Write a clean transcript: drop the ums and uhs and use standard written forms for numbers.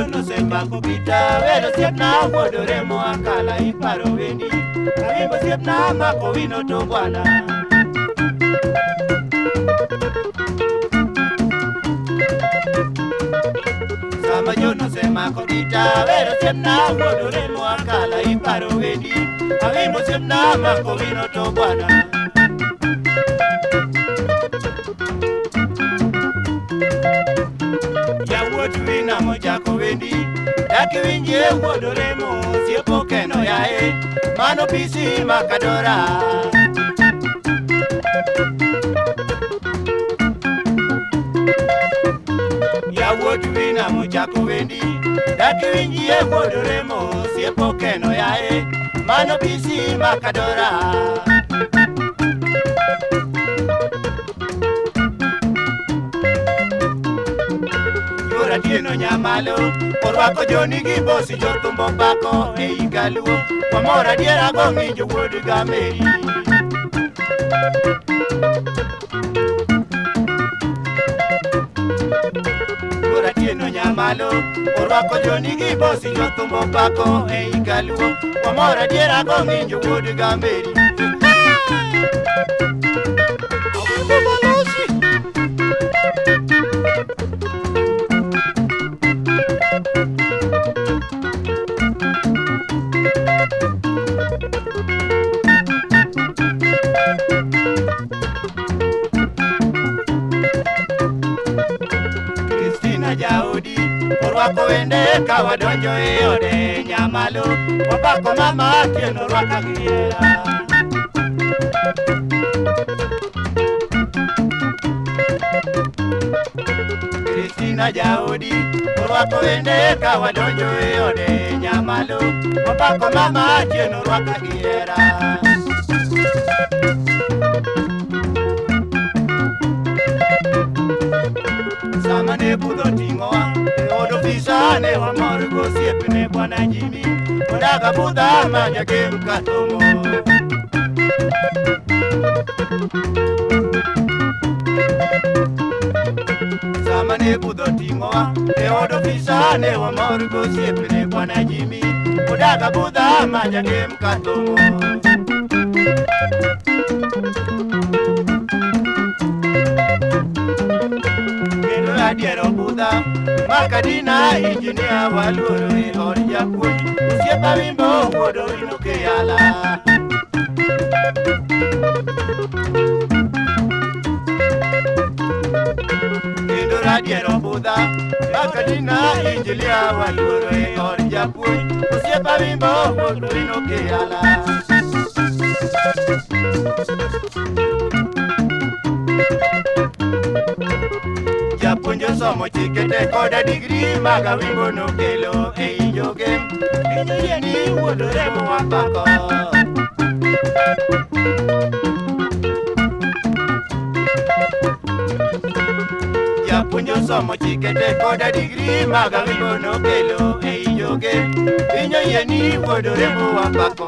John osemako gita, wero osiepna wuod Oremo akala iparo wendi. Awimbo osiepna mako wino to bwana. Sama John osemako gita, wero osiepna wuod Oremo akala iparo wendi. Awimbo osiepna mako wino to bwana. Yawuot wina mochako wendi, dak iwinjie wuod Oremo osiepo keno yae, mano pisi makadora. Yawuot wina mochako wendi, dak iwinjie wuod Oremo osiepo keno yae, mano pisi makadora. Atieno nyamalo orwako Joni gi bosi jothumbo pako ei kaluo wamor adiera go ng'injo wuod Gameri. Atieno nyamalo orwako Joni gi bosi jothumbo pako ei kaluo wamor adiera go ng'injo wuod Gameri. Kristina jaodi orwako wende ka wadonjo e ode nyamalo wapako mama Atieno orwaka gi hera. Kristina jaodi orwako wende ka wadonjo e ode nyamalo wapako mama Atieno orwaka gi hera. Sama ne budho ting'owa e od ofisa ne wamor gosiepne bwana Jimmy odaga budha ma jagem kathomo. Sama ne budho ting'owa e od ofisa ne wamor gosiepne bwana Jimmy odaga budha ma jagem kathomo. Adiero budha makadina injinia waluoro e od japuonj osiepa wimbo wuod Owino Keyala. Kendo radiero budha makadina injinia waluoro e od japuonj osiepa wimbo wuod Owino Keyala. Japuonj osomo chike te koda digri mag Awimbo nokelo ei jogem piny oyie ni wuod Oremo wapako. Japuonj osomo chike te koda digri mag Awimbo nokelo ei jogem piny oyie ni wuod Oremo wapako.